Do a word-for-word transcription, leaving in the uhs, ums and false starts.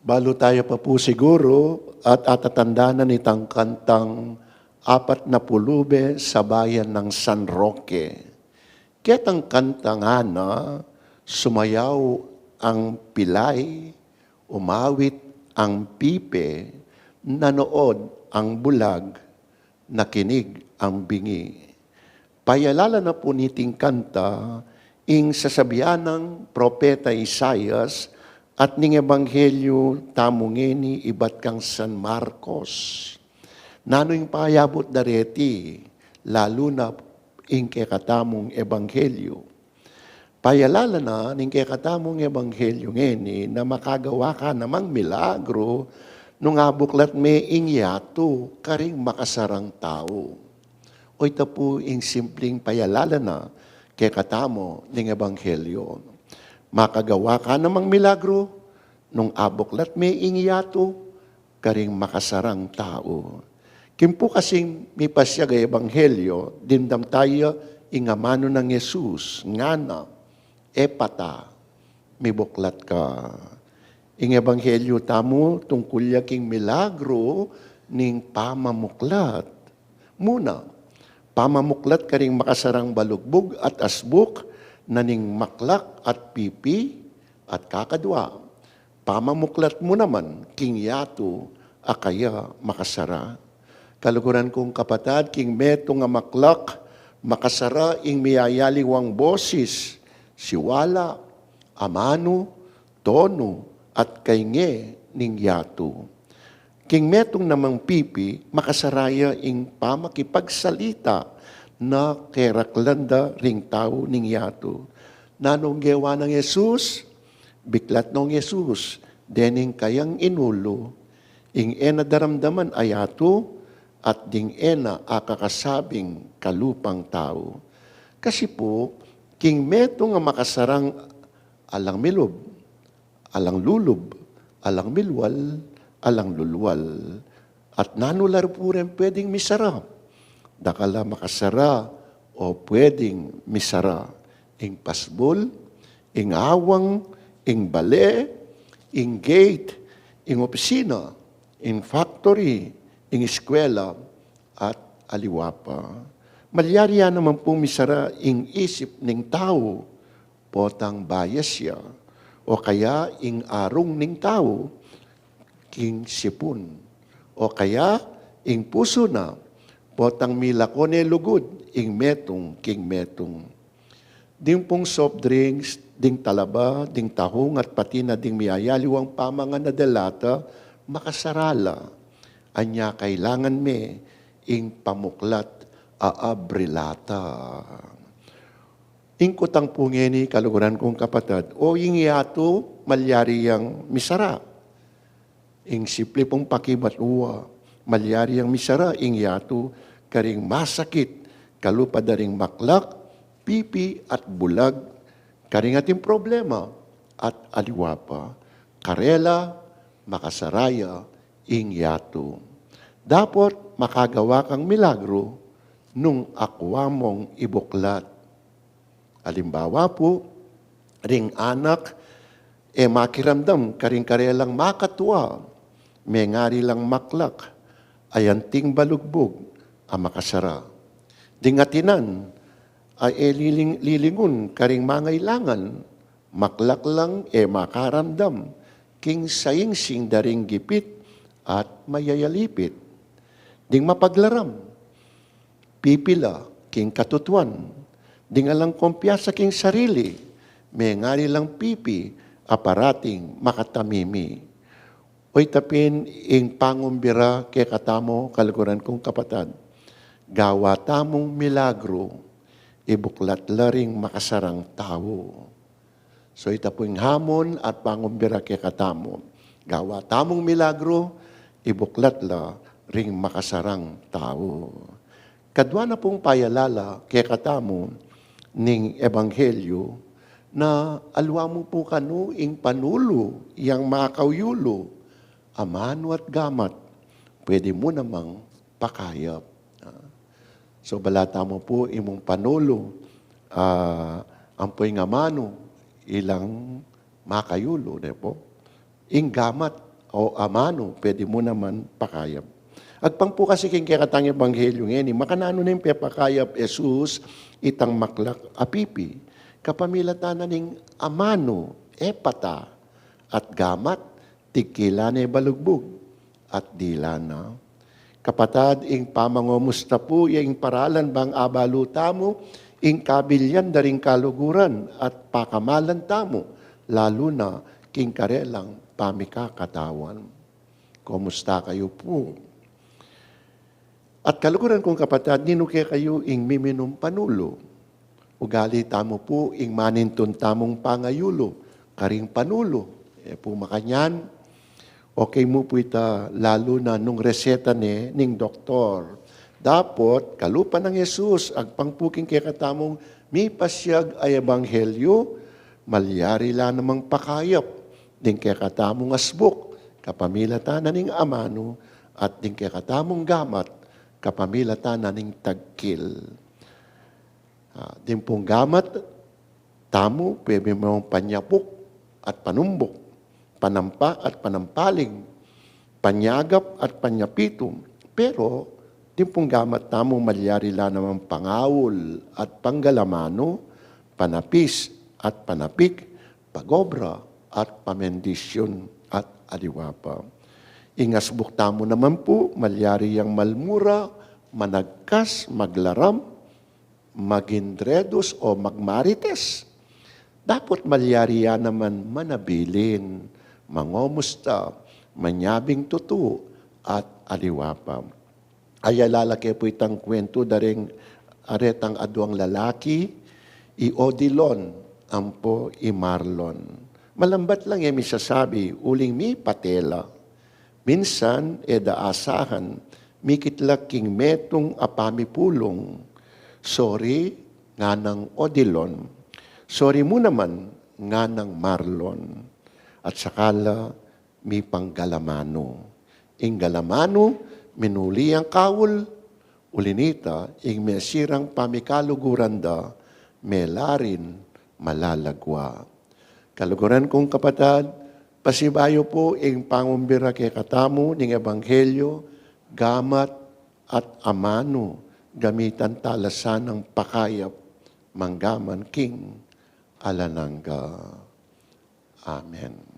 Balu taya pa pu siguru at atatandanan itang kantang apat na puluh be sa bayan ng San Roque. Ketang kanta ngana, sumayaw ang pilay, umawit ang pipe, nanood ang bulag, nakinig ang bingi. Payalala na pu niting kanta ing sasabian nang propeta Isaias at ning ebanghelyu tamu ngeni ibat kang San Marcos. Nanu ing payabut da reti, lalu na ing kekatamung ebanghelyu? Payalala na ning kekatamung ebanghelyu ngeni na makagawa ka namang milagru nung abuklat me ing yatu karing makasarang tau. O ita pu ing simpling payalala na kekatamu ning ebanghelyu. Makagawa ka namang milagru nung abuklat me ing yatu karing makasarang tau. King pu kasing mipasiag a ebanghelyu, dimdam taya ing amanu nang Jesus, ngana, Epata, mibuklat ka. Ing ebanghelyu tamu tungkul ya king milagru ning pamamuklat. Muna, pamamuklat karing makasarang balugbug at asbuk na ning maklak at pipi at kakadwa. Pamamuklat mu naman king yatu a kaya makasara. Kaluguran kung kapatad, king metung a maklak, makasara ing miyayaliwang bosis, siwala, amanu, tonu, at kainge ning yatu. King metung namang pipi, makasara ya ing pamakipagsalita na keraklan da ring tau ning yatu. Nanung gewa nang Jesus? Biklat nong Jesus dening kayang inulu ing e na daramdaman a yatu at ding e na akakasabing kalupang tau. Kasi pu, king metung a makasarang alang milub, alang lulub, alang milwal, alang lulwal. At nanu la pu ring pwedeng misara? Dakal a makasara o pwedeng misara. Ing pasbul, ing awang, ing bale, ing gate, ing opisina, ing factory, ing eskwela, at aliwa pa. Malyari ya naman pung misara ing isip ning tau, potang bias ya, o kaya ing arung ning tau king sipun, o kaya ing pusu na, potang milako ne lugud ing metung king metung. Ding pung soft drinks, ding talaba, ding tahung, at pati na ding miyayaliwang pamangan a delata, makasara la. Anya kailangan me ing pamuklat a abrilata. Ing kutang pu ngeni, kaluguran kung kapatad, o ing yatu malyari yang misara? Ing simple pung pakibat, wa, malyari yang misara ing yatu karing masakit, kalupa da ring maklak, pipi at bulag, karing ating problema at aliwa pa. Karela, makasara ya ing yatu. Dapot makagawa kang milagru nung akua mong ibuklat. Alimbawa pu, ring anak e makiramdam karing karelang makatua, mengari lang maklak, ayanting balugbug a makasara. Ding atinan a e liling-, lilingun karing mangailangan, maklak lang e makaramdam king saingsing da ring gipit at mayayalipit. Ding mapaglaram, pipi la king katutuan. Ding alang kumpiyansa king sarili, mengari lang pipi a parating makatamimi. O ita pin ing pangumbira kekatamu, kaluguran kung kapatad, gawa tamung milagru, ibuklat la ring makasarang tau. So ita pu ing hamon at pangumbira kekatamu. Gawa tamung milagru, ibuklat la ring makasarang tau. Kadua na pung payalala kekatamu ning ebanghelyu na aliwa mu pu kanu ing panulu yang makauyulu, amanu at gamat, pwede mu namang pakayap. Ah. So, balata mu pu, imung panulu, ah, ampo ing amanu, ilang makayulu, ne pu? Ing gamat, o amanu, pwede mu naman pakayap. Agpang pu kasi king kekatang ebanghelyo ngeni, makananu ning pepakayap Jesus itang maklak a pipi. Kapamilatan na ning amanu, epata, at gamat, tigkilan ne balugbug, at dila na. Kapatad, ing pamangomusta pu, ya ing paralan bang abalu tamu ing kabilian da ring kaluguran at pakamalan tamu, lalu na king karelang pamikakatawan. Komusta kayu pu? At kaluguran kung kapatad, ninu kekayu ing miminum panulu? Ugali tamu pu ing manintun tamung pangayulu karing panulu. E pu makanyan, okay mu pu ita, lalu na nung reseta ne ning doktor. Dapot kalupa nang Jesus, agpang pu king kekatamung mipasyag a ebanghelyo, malyari la namang pakayap ding kekatamung asbuk kapamilatan na ning amanu, at ding kekatamung gamat kapamilatan na ning tagkil. Ah, ding pung gamat tamu, pwede mung panyapuk at panumbuk, panampa at panampaling, panyagap at panyapitu. Pero ding pung gamat tamu malyari la namang pangaul at panggalamanu, panapis at panapik, pagobra at pamendisyun at aliwa pa. Ing asbuk tamu naman pu, malyari yang malmura, managkas, maglaram, magindredus o magmarites. Dapot malyari ya naman manabilin, mangomusta, manyabing tutu, at aliwa pa. Ayalala ke pu itang kwentu da ring aretang aduang lalaki, i Odilon ampo i Marlon. Malambat lang e misasabi, uling mipatela. Minsan, e da asahan, mikit la king metung a pamipulung. Sorry, nganang Odilon. Sorry mu naman, nganang Marlon. At saka la mipanggalamanu. Ing galamanu, minuli yang kaul, uli nita, ing mesirang pamikaluguran da, melarin malalagua. Kaluguran kung kapatad, pasibayu pu ing pangumbira kekatamu ning ebanghelyo, gamat at amanu, gamitan tala sanang pakayap, manggaman king alang angga. Amen.